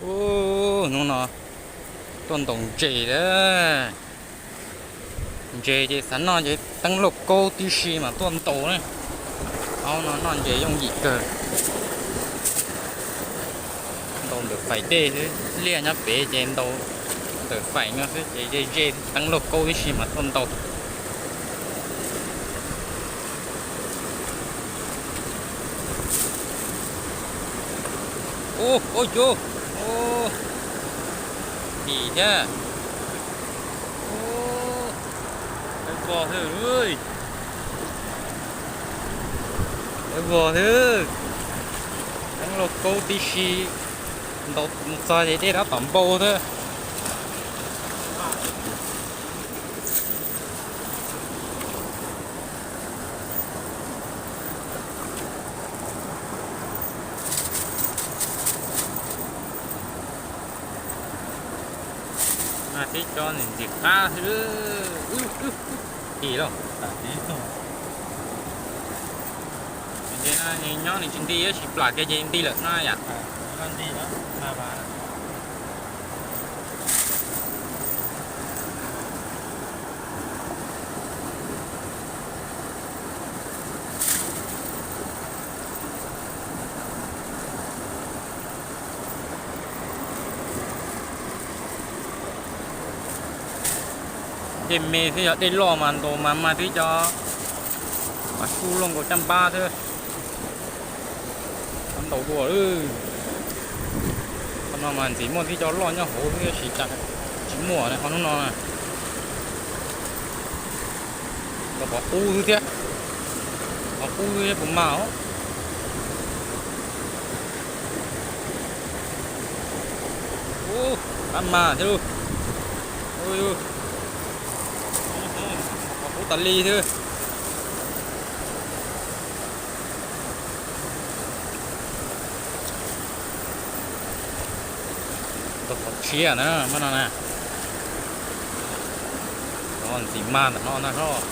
Ub, hnub no tuaj ntaus ntses lawm. Ntses ces xav noj ces teeb lauj kaub tib si mas tuaj ntaus na. Aub no noj ntses yooj yim kawg. Ntaus ntawm faim dej xwb, liaj nyob pem ces ntaus ntawm faim no xwb ces ze ze teeb lauj kaub tib si mas tuaj ntaus. Ub, ub, ub, ub, dim thiab. Ub, dawb vog thiab. Dawb vog thiab. Teeb lauj kaub tib si, ntaus mus txog ces dej rov tom npau thiab. Mas tib co ntxim qab xwb. Ib los, nyob nws tsis nti, tsis plam kiag ces nti lawm no yom. Dej me xwb, yog dej loj mas ntaus mas mag twb cov, mas sub loj nkaus caj npab thiab. Ntaus dua. Qhov no mas ntxim muaj tib co loj nyob hauv xwb, tab sis cas tsis muaj qhov hnub no. Ntaus qhov qub xwb thiab, qhov qub xwb thiab puas mag os. Ub, qab mag thiab lauj. Qhov qub tas li thiab. Ntaus qhov tshiab na, mas no na. Ntxim mag ntawm no na hlob.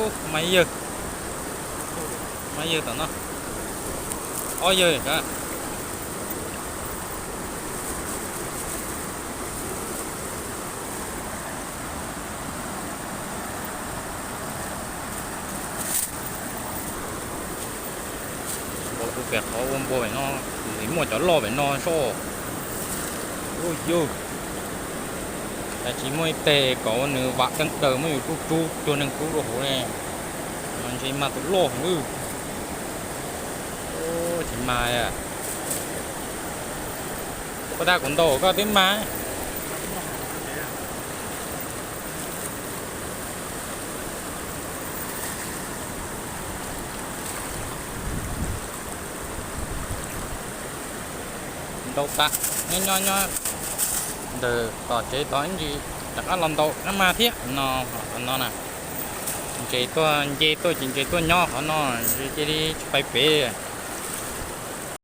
Ub, mas yawg, mas yawg tom no, ob yawg kav. Npau tu pem qhov ua npua pem no, nws muaj cov loj pem no soj. Ub yug, cas tsis muaj ib teg kom nws vam deej daws muab yus rub rub cuag neeg rub rau hauv ne. Mas ntshe mag tus loj heev lawm. Tsis mag. Ua tag kuv ntaus koj twb mag. Ntaus tas, nyob nyob nyob ntawm tom tsev tod ib ntsis rov qab los ntaus qab mag thiab no. No na, ntses tuaj nce tuaj ces ntses tuaj nyob qhov no, ntses cia li tsis pais pem.